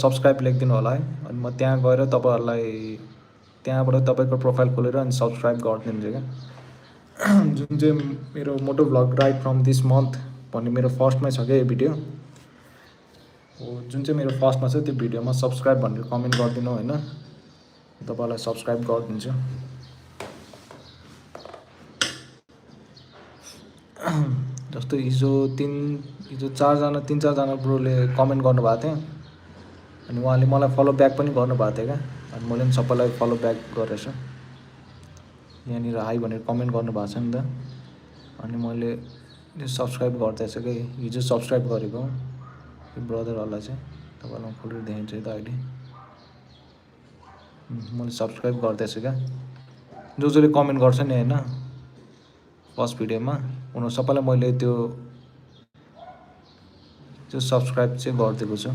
Subscribe लेखिदिनु होला है। अनि म त्यहाँ गएर तपाईँहरूलाई त्यहाँबाट तपाईँको प्रोफाइल खोलेर अनि सब्सक्राइब गरिदिन्छु क्या। जुन चाहिँ मेरो मोटो vlog right from this month भन्ने मेरो फर्स्टमै छ क्या यो भिडियो हो। जुन चाहिँ मेरो फर्स्टमा छ त्यो भिडियोमा सब्सक्राइब भनेर कमेन्ट गरिदिनु होइन, तपाईँलाई सब्सक्राइब गरिदिन्छु। जस्तो हिजो 3-4जना ब्रोले कमेन्ट गर्नुभएको थियो अनि उहाँले मलाई फलो ब्याक पनि गर्नुभएको थियो क्या। अनि मैले पनि सबैलाई फलो ब्याक गरेछु। यहाँनिर हाई भनेर कमेन्ट गर्नुभएको छ नि त। अनि मैले सब्सक्राइब गर्दैछु कि हिजो सब्सक्राइब गरेको यो ब्रदरहरूलाई चाहिँ तपाईँलाई खोलेर देखाइदिन्छु है त अहिले। मैले सब्सक्राइब गर्दैछु क्या। जसले कमेन्ट गर्छ नि होइन फर्स्ट भिडियोमा उनीहरू सबैलाई मैले त्यो सब्सक्राइब चाहिँ गरिदिएको छु।